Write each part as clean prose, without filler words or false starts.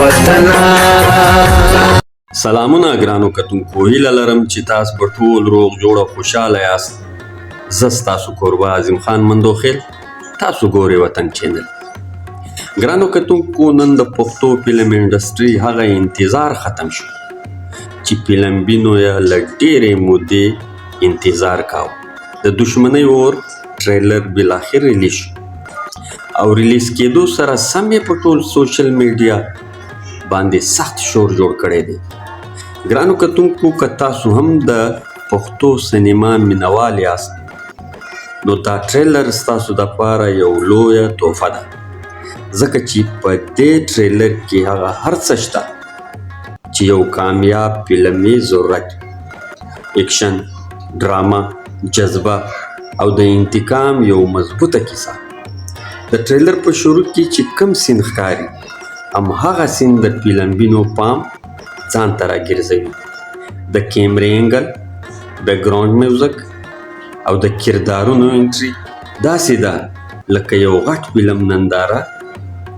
وطنه. سلامونه ګرانو کتونکو، هیله لرم چې تاسو به ټول روغ جوړ او خوشحاله یاست. زه ستاسو کوربه عظیم خان مندوخیل، تاسو ګورئ وطن چینل. ګرانو کتونکو، نن د پښتو فلم انډسټري هغه انتظار ختم شو چې فلم بینو یې له ډېرې مودې انتظار کاوه. د دښمنۍ اور ټریلر بالاخر ریلیز شو او ریلیز کېدو سره سم یې په ټول سوشل میډیا باندې سخت شور جوړ کړی دی. ګرانو کتونکو، که تاسو هم د پښتو سینما مینوال یاست، نو دا ټریلر ستاسو دپاره یو لویه تحفه ده، ځکه چې په دې ټریلر کې هغه هر څه شته چې یو کامیاب فلم یې ضرورت وي: اکشن، ډرامه، جذبه او د انتقام یو مضبوطه کیسه. د ټریلر په شروع کې چې کوم سین ښکاري، هم هغه سین د فلمبینو پام ځان ته راګرځوي. د کیمرې انګل، بیکګراوند میوزک او د کردارونو انټري داسې ده لکه یو غټ فلم ننداره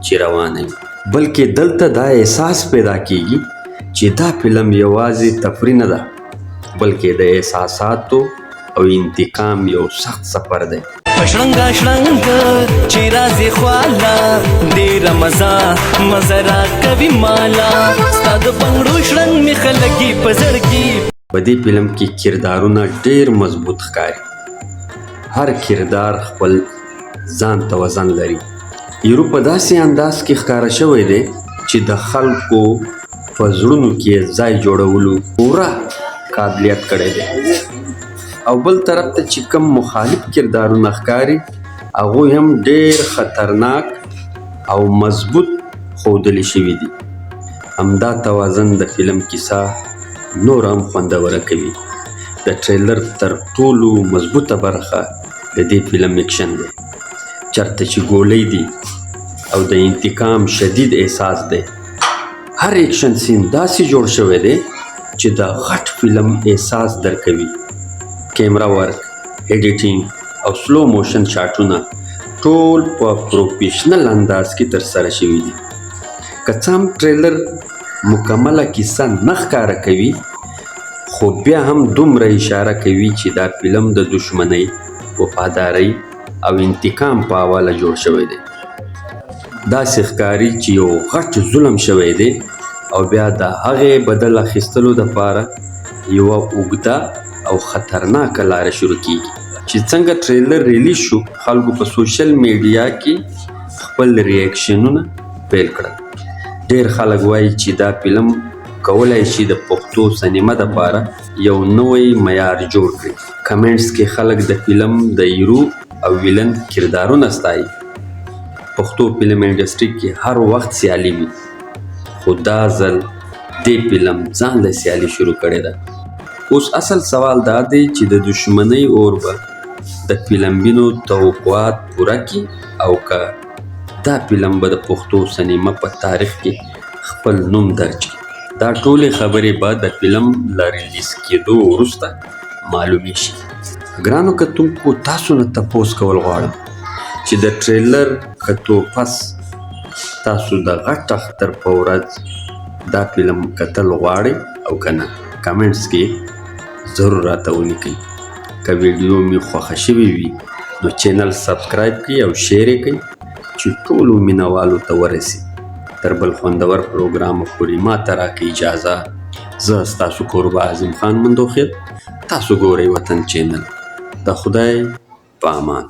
چې روانه وي. بلکې دلته دا احساس پیدا کیږي چې دا فلم یوازې تفریح نه ده، بلکې د احساساتو او انتقام یو سخت سفر دی. په شړنګ شړنګ چې راځي خواله، ډېره مزه مزه را کوي مالا. ستا د بنګړو شړنګ مې خلګي په زړګي. په دې فلم کې کردارونه ډېر مضبوط ښکاري. هر کردار خپل ځان ته وزن لري. هیرو په داسې انداز کې ښکاره شوی دی چې د خلکو په زړونو کې یې ځای جوړولو پوره قابلیت کړی دی، او بل طرف ته چې کوم مخالف کردارونه ښکاري، هغوی هم ډېر خطرناک او مضبوط ښودل شوي دي. همدا توازن د فلم کیسه نور هم خوندوره کوي. د ټریلر تر ټولو مضبوطه برخه د دې فلم اکشن دی، چرته چې ګولۍ دي او د انتقام شدید احساس دی. هر اکشن سین داسې جوړ شوی دی چې د غټ فلم احساس درکوي. کیمره ورک، ایډیټینګ او سلو موشن شاټونه ټول په پروفیشنل انداز کې ترسره شوي دي. که څه هم ټریلر مکمله کیسه نه ښکاره کوي، خو بیا هم دومره اشاره کوي چې دا فلم د دښمنۍ، وفادارۍ او انتقام په حواله جوړ شوی دی. داسې ښکاري چې یو غټ ظلم شوی دی او بیا د هغې بدل اخیستلو دپاره یوه اوږده او خطرناکه لاره شروع کیږي. چې څنګه ټریلر ریلیز شو، خلکو په سوشل میډیا کې خپل ریاکشنونه پیل کړل. ډېر خلک وایي چې دا فلم کولای شي د پښتو سینما دپاره یو نوی معیار جوړ کړي. کمنټس کې خلک د فلم د هیرو او ویلن کردارونه ستایي. پښتو فلم انډسټري کې هر وخت سیالي وي، خو دا ځل دې فلم ځان له سیالي شروع کړې ده. اوس اصل سوال دا دی چې د دښمنۍ اور به د فلمبینو توقعات پوره کړي او که دا فلم به د پښتو سینما په تاریخ کې خپل نوم درج کړي؟ دا ټولې خبرې به د فلم له ریلیز کېدو وروسته معلومې شي. ګرانو کتونکو، تاسو نه تپوس کول غواړم چې د ټریلر کتو پس تاسو د غټ اختر په ورځ دا فلم کتل غواړئ او که نه؟ کمنټس کې ضرور راته ولیکئ. که ویډیو مې خوښه شوې وي، نو چینل سبسکرایب کړئ او شیر یې کړئ چې ټولو مینوالو ته ورسي. تر بل خوندور پروګرام پورې ما ته راکړئ اجازه. زه ستاسو کوربه عظیم خان مندوخیل، تاسو ګورئ وطن چینل. د خدای په امان.